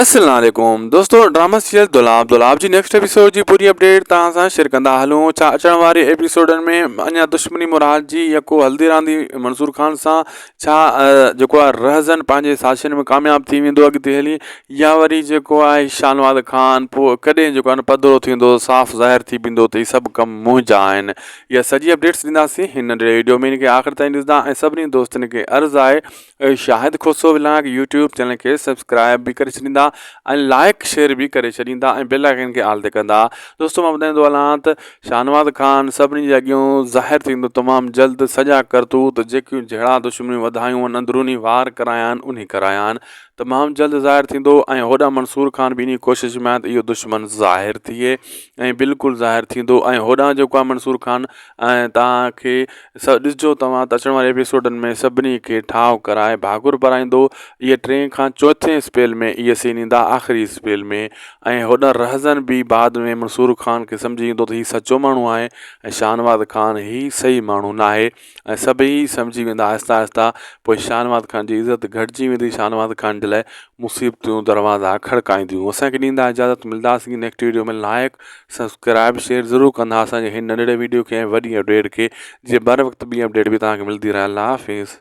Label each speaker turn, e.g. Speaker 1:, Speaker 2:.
Speaker 1: السلام عليڪم دوستو ڊراما سيريل دولاب دولاب جي نيڪسٽ ايپيسوڊ جي پوري اپڊيٽ توهان سان شيئر ڪندا هلون ڇا اچڻ واري ايپيسوڊن ۾ اڃا دشمني مراد جي يا ڪو هلدي راندي منصور خان سان ڇا جيڪو آهي رهزن پنهنجي سازشن ۾ ڪامياب ٿي ويندو اڳتي هلي يا وري جيڪو آهي شاهنواز خان پوء ڪڏهن جيڪو آهي پڌرو ٿيندو صاف ظاهر ٿي ويندو ته هي سڀ ڪم منهنجا آهن اها سڄي اپڊيٽس ڏينداسين هن ننڍڙي ويڊيو ۾ ان کي آخر تائين ڏسندا ۽ سڀني دوستن کي عرض آهي Shahid Khoso vlog YouTube channel کي سبسڪرائب به ڪري ڇڏيندا ۽ لائڪ شيئر به ڪري ڇڏيندا ۽ بيل آئڪن کي آل تي ڪندا دوستو مان ٻڌائيندو هلان ته شاهنواز خان سڀني جي اڳيون ظاهر ٿيندو تمام جلد سڄا ڪرتوت جيڪيون جهيڙا دشمنيون وڌايون آهن اندروني وار ڪرايا آهن انهي ڪرايا آهن تمام جلد ظاهر ٿيندو ۽ هوڏانهن منصور خان به انهي ڪوشش ۾ آهي ته اهو دشمن ظاهر ٿئي ۽ بلڪل ظاهر ٿيندو ۽ هوڏانهن جيڪو آهي منصور خان ۽ توهان کي ڏسجو توهان ته اچڻ واري ايپيسوڊن ۾ سڀني کي ٺاهه ڪرائي ڀاڪر پرائيندو اهي ٽئين کان چوٿين اسپيل ۾ اهي سين ايندا آخري اسپيل ۾ ۽ هوڏانهن رهزن به بعد ۾ منصور خان کي سمجهي ايندو ته هي سچو ماڻهو آهي ۽ شاهنواز خان هي صحيح ماڻهو ناهي ۽ سڀئي سمجهي ويندا آهسته آهسته پوء شاهنواز خان جي عزت گهٽجي ويندي شاهنواز خان جي لاء مصيبتون دروازا کڙڪائينديون اسان کي ڏيندا اجازت ملداسين next video ۾ like subscribe share ضرور ڪندا اسان جي هن ننڍڙي ويڊيو کي ۽ وڏي اپڊيٽ کي جيئن بر وقت ٻي اپڊيٽ به توهان کي ملدي رهي الله حافظ.